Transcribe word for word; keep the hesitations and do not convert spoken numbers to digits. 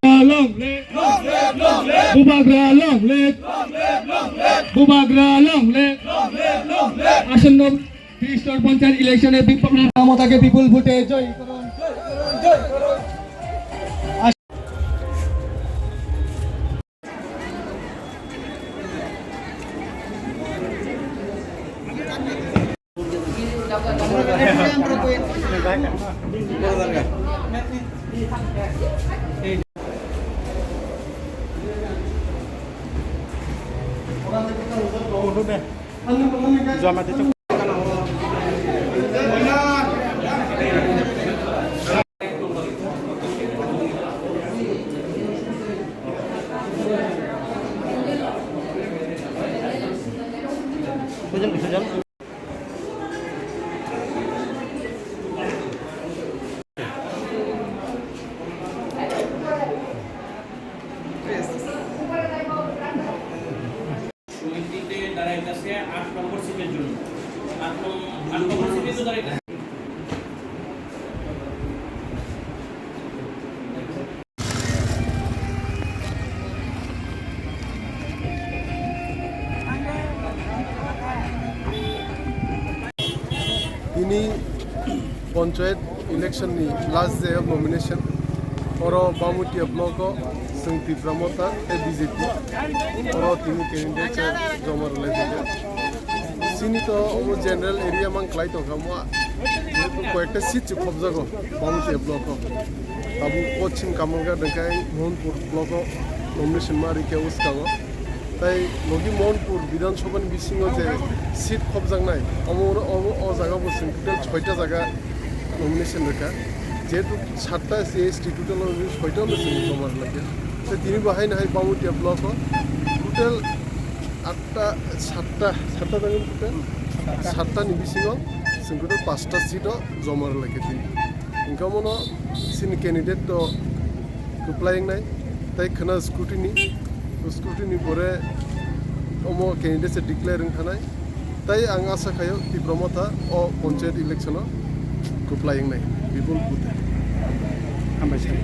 Long live! Bubagra long live! Bubagra long live! Asonno tris Panchayat election-e বিপ্লব মমতাকে বিপুল ভোটে জয় করুন। সমিতিতে দাঁড়াইতেছে আট নম্বর সিটের জন্য। আট নম-, আট নম্বর সিটে তো দাঁড়াইতেছে। Tini panchayat election ni last day of nomination. Oro Bamutia block o chwng Tipra Motha tei B J P. Oro tini candidate joma rwlai phaikha. Chini to omo general area mang klai tongkha mo. Koyekta seat se khobjago Bamutia block o. Tabuk Poschim Kamalghat hwnkhe Mohanpur block o nomination ma rikha bwskango. Tai logi Mohanpur Bidhan Sabha ni bisingo je seat khobjaknai, omo, omo, o jaga bo chwng total soita jaga nomination rwkha. Jehetu satta S C S T total o soita no chwng joma rwlaikha. Tai tini bo haino hai Bamutia block o total atta, satta, satta jaga total satta ni bisingo chwng total pasta seat o joma rwlaikha tini. Hwnkhe omono chini candidate to kwplai wngnai, tei khwna scrutiny, scrutiny pore omo candidate se declare wng thanai. Tei ang asa khaio Tipra Motha o panchayat election o kwplai wngnai, bipul vote. Hambai sir.